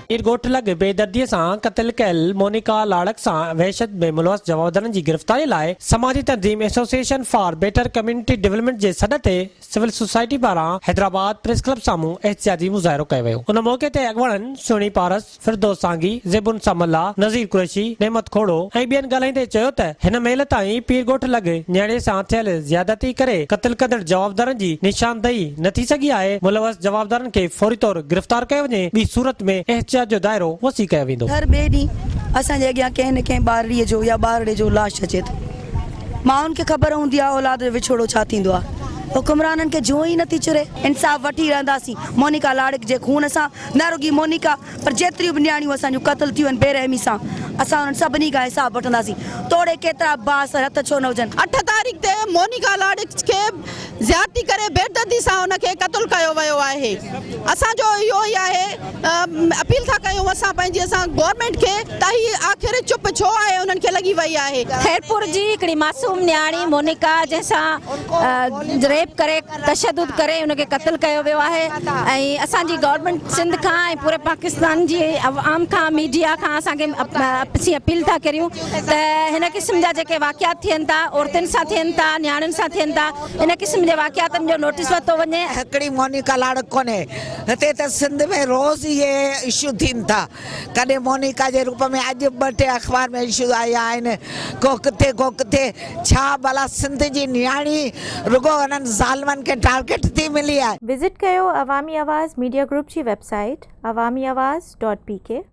پير ڳوٺ لڳ بيدردي سان قتل ڪيل مونيڪا لاڙڪ سان وحشت ۾ ملوث جوابدارن جي گرفتاري لاء سماجي تنظيم association for better community development جي سڏ تي سول سوسائٽي پاران حيدرآباد پريس ڪلب سامهون احتجاجي مظاهرو ڪيو ويو. ان موقعي تي اڳواڻن سهڻي پارس، فردوس سانگي، زيبالنساء ملاح، نذير قريشي، نعمت کوڙو ۽ ٻين ڳالهائيندي چيو ته هن مهل تائين پير ڳوٺ لڳ نياڻي سان ٿيل زيادتي ڪري قتل ڪندڙ جوابدارن جي نشاندهي نه ٿي سگهي آهي، ملوث جوابدارن کي فوري طور گرفتار ڪيو وڃي، ٻي صورت ۾ احتجاج جو دائرو وسيع ڪيو ويندو. هر ٻئي ڏينهن اسان جي اڳيان ڪنهن نه ڪنهن ٻارڙيء جو يا ٻارڙي جو لاش اچي ٿو. مائن کي خبر هوندي آهي اولاد جو وڇوڙو ڇا ٿيندو آهي. حڪمرانن کي جونء ئي نٿي چري. انصاف وٺي رهنداسين. مونيڪا لاڙڪ جي خون سان نه رڳي مونيڪا پر جيتريون به نياڻيون اسان جون قتل ٿيون آهن بي رحمي سان اسان انهن سڀني کان حساب وٺنداسين توڙي ڪيترا به بااثر هٿ ڇو نه هجن. اٺ تاريخ تي مونيڪا لاڙڪ کي زيادتي ڪري بيدردي سان ان کي قتل ڪيو ويو آهي اسان جو اهو ئي آهي اپيل ٿا ڪيون اسان پنهنجي اسان گورنمينٽ کي ته هي آخر چپ ڇو آهي انهن کي لڳي وئي آهي. خيرپور جي هڪڙي معصوم نياڻي مونيڪا جنهن سان ريپ ڪري تشدد ڪري ان کي قتل ڪيو ويو آهي ۽ اسان جي گورنمينٽ سنڌ کان ۽ پوري پاڪستان جي عوام کان ميڊيا کان اسان کي اسين اپيل ٿا ڪريون ته هن قسم جا جيڪي واقعات ٿين ٿا عورتن سان ٿين ٿا نياڻين سان ٿين ٿا ان قسم جي واقعاتن جو نوٽيس ورتو وڃي. هڪڙي مونيڪا لاڙڪ ڪونهي هتي ته سنڌ ۾ روز اهي اشو ٿين ٿا ڪڏهن مونيڪا جي روپ ۾ اڄ ٻه ٽي اخبار ۾ اشو آيا آهن ڪو ڪٿي ڪو ڪٿي ڇا ڀلا سنڌ جي نياڻي رڳو انهن ظالمن کي ٽارگيٽ ٿي ملي آهي. وزٽ ڪيو عوامي آواز ميڊيا گروپ جي website Awami Awaz dot P K.